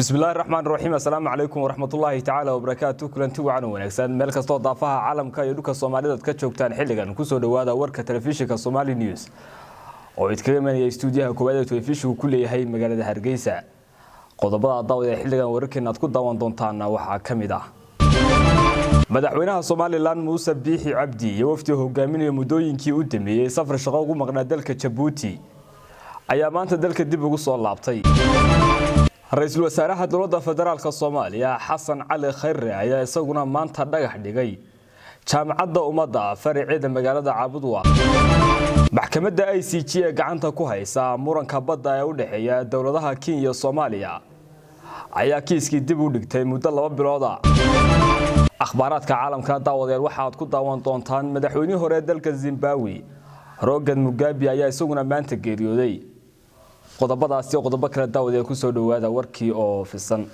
Bismillahi raxmaan raxiim. Assalaamu calaykum waraxmatullaahi tacaala wabarakaatu. Kulanti wacan oo wanaagsan meel kastoo daafaha caalamka iyo dhulka Soomaalida ad ka joogtaan, xilligan kusoo dhowaada warka telefishinka Somali News oo idkaga imanaya istuudiyaha koowaad ee telefishinku ku leeyahay magaalada Hargeysa. Qodobada daawad ee xilligan wararkeena aad ku daawan doontaana waxaa ka mid ah: Madaxweynaha Somaliland Muuse Biixi Cabdi iyo wafdi hogaaminaya muddooyinkii u dambeeyey safar shaqo ugu maqnaa dalka Jabuuti ayaa maanta dalka dib ugu soo laabtay. Ra-iisul wasaaraha dowladda federaalka Soomaaliya Xasan Cali Khayre ayaa isaguna maanta dhagax dhigay Jaamacadda Ummadda faraceeda magaalada Caabudwa. Maxkamadda ICJ ee gacanta ku haysa muranka badda ee u dhexeeya dowladaha Kenya iyo Soomaaliya ayaa kiiskii dib u dhigtay muddo 2 bilooda. Akhbaaraadka caalamkana, daawadayaal, waxaad ku daawan doontaan: madaxweynihii hore dalka Zimbabwe Robert Mugabe ayaa isaguna maanta geeriyooday. Qodobadaasi, qodobo kale, daawadayaal, kusoo dhowaada warkii oo fisan.